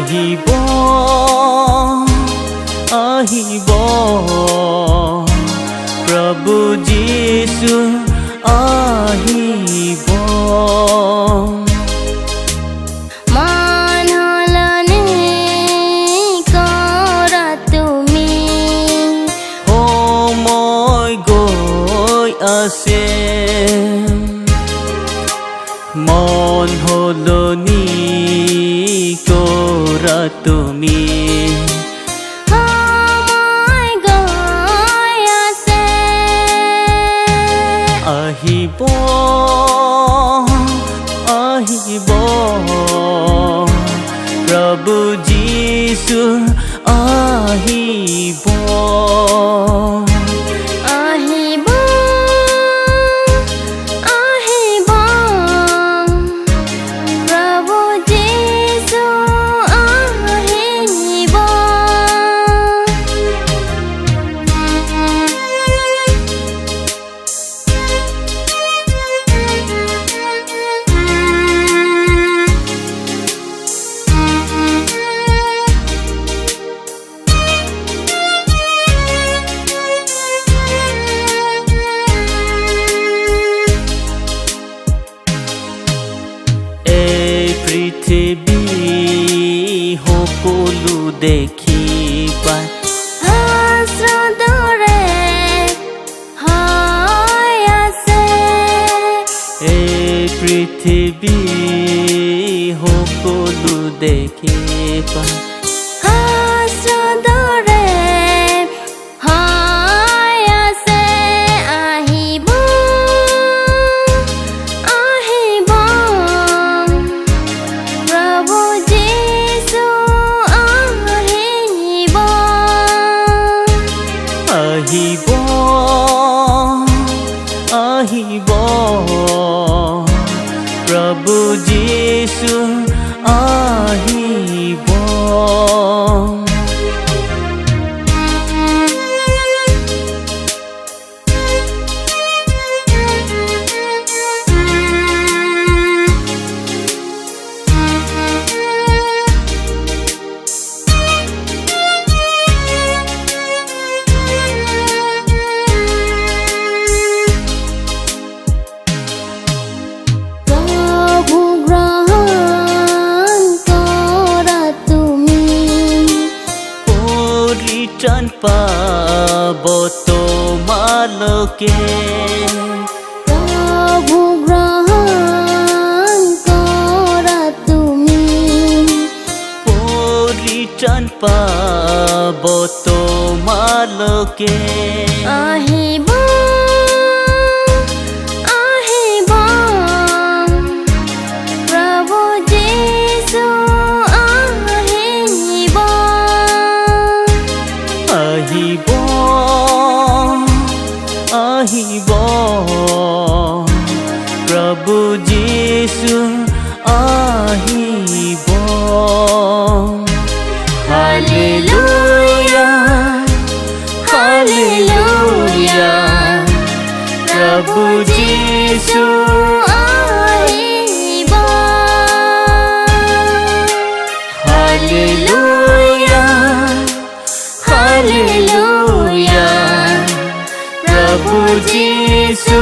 আহিব আহিব প্ৰভু যীশু আহিব। মন সলনি কৰা তুমি। সময় গৈ আছে, মন সলনি কৰা তুমি। সময় গৈ আছে। আহিব আহিব প্ৰভু যীশু আহিব। আহিব আহিব প্ৰভু যীশু আহিব। এই পৃথিৱী সকলো দেখি পায়, শাস্ত্ৰ দৰে হৈ আছে। এই পৃথিৱী সকলো দেখি পায়, শাস্ত্ৰ দৰে হৈ আছে। আহিব আহিব প্ৰভু যীশু আহিব। আহিব আহিব প্ৰভু যীশু আহিব। প্ৰভু গ্ৰহণ কৰা তুমি। পৰিত্ৰাণ পাব তোমালোকে। প্ৰভু গ্ৰহণ কৰা তুমি। পৰিত্ৰাণ পাব তোমালোকে। আহিব আহিব প্ৰভু যীশু আহিব। আহিব আহিব প্ৰভু যীশু আহিব। হালেলুয়া হালেলুয়া প্ৰভু যীশু আহিব। হালেলুয়া হালেলুয়া প্ৰভু যীশু